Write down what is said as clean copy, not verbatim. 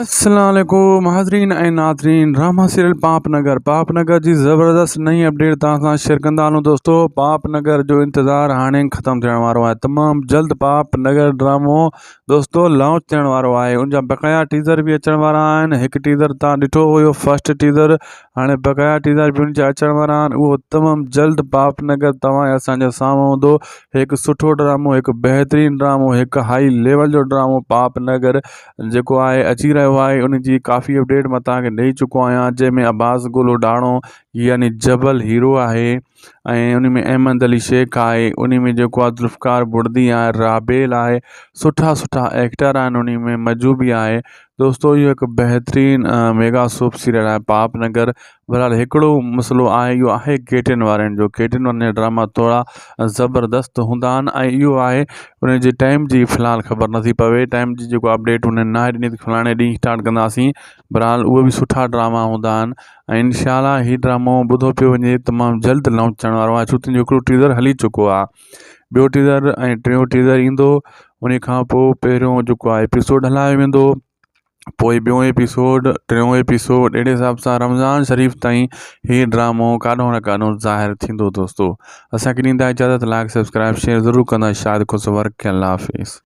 السلام عليڪم حاضرين ۽ ناظرين ڊراما سيريل پاپ نگر پاپ نگر جي زبردست نئين اپڊيٽ توهان سان شيئر ڪندا هلون دوستو پاپ نگر جو انتظار هاڻي ختم ٿيڻ وارو آهي تمام جلد پاپ نگر ڊرامو دوستو لانچ ٿيڻ وارو آهي ان جا بقايا ٽيزر به اچڻ وارا آهن هڪ ٽيزر توهان ڏٺو هيو فرسٽ ٽيزر هاڻي بقايا ٽيزر به ان جا اچڻ وارا آهن اهو تمام جلد پاپ نگر توهان ۽ اسان جي سامهون هوندو هڪ سٺو ڊرامو هڪ بهترين ڊرامو هڪ هائي ليول جو ڊرامو پاپ نگر جيڪو آهي اچي رهيو آهي ان جي ڪافي اپڊيٽ مان توهان کي ڏئي چڪو آهيان جنهن ۾ عباس گل اڊاڻو يعني جبل هيرو آهي ۽ ان ۾ احمد علي شيخ آهي ان ۾ جيڪو آهي ذوالفقار بڙدي آهي رابيل آهي سٺا سٺا ايڪٽر آهن ان ۾ مجو به آهي دوستو اهو هڪ بهترين ميگا سوپ سيريل آهي پاپ نگر بھرحال ھڪڙو مسئلو آھي اھو آھي ڪيٽين وارن جو ڪيٽين وارن جا ڊراما ٿورا زبردست ھوندا آھن ۽ اھو آھي ان جي ٽائيم جي في الحال خبر نٿي پوي ٽائيم جي جيڪو اپڊيٽ انھن ناھي ڏني ته فلاڻي ڏينھن اسٽارٽ ڪنداسين بھرحال اھي به سٺا ڊراما ھوندا آھن ۽ انشاء الله ھي ڊرامو ٻڌو پيو وڃي تمام جلد لانچ ٿيڻ وارو آھي ڇو ته ان جو ھڪڙو ٽيزر ھلي چڪو آھي ٻيو ٽيزر ۽ ٽيون ٽيزر ايندو ان کان پوء پهريون جيڪو آھي ايپيسوڊ ھلايو ويندو پوء ٻيون ايپيسوڊ ٽيون ايپيسوڊ اهڙي حساب سان رمضان شريف تائين هي ڊرامو ڪاڏو نه ڪاڏو ظاهر ٿيندو دوستو اسان کي ڏيندا اجازت لائڪ سبسڪرائب شيئر ضرور ڪندا شاد خوش ورڪ الله حافظ.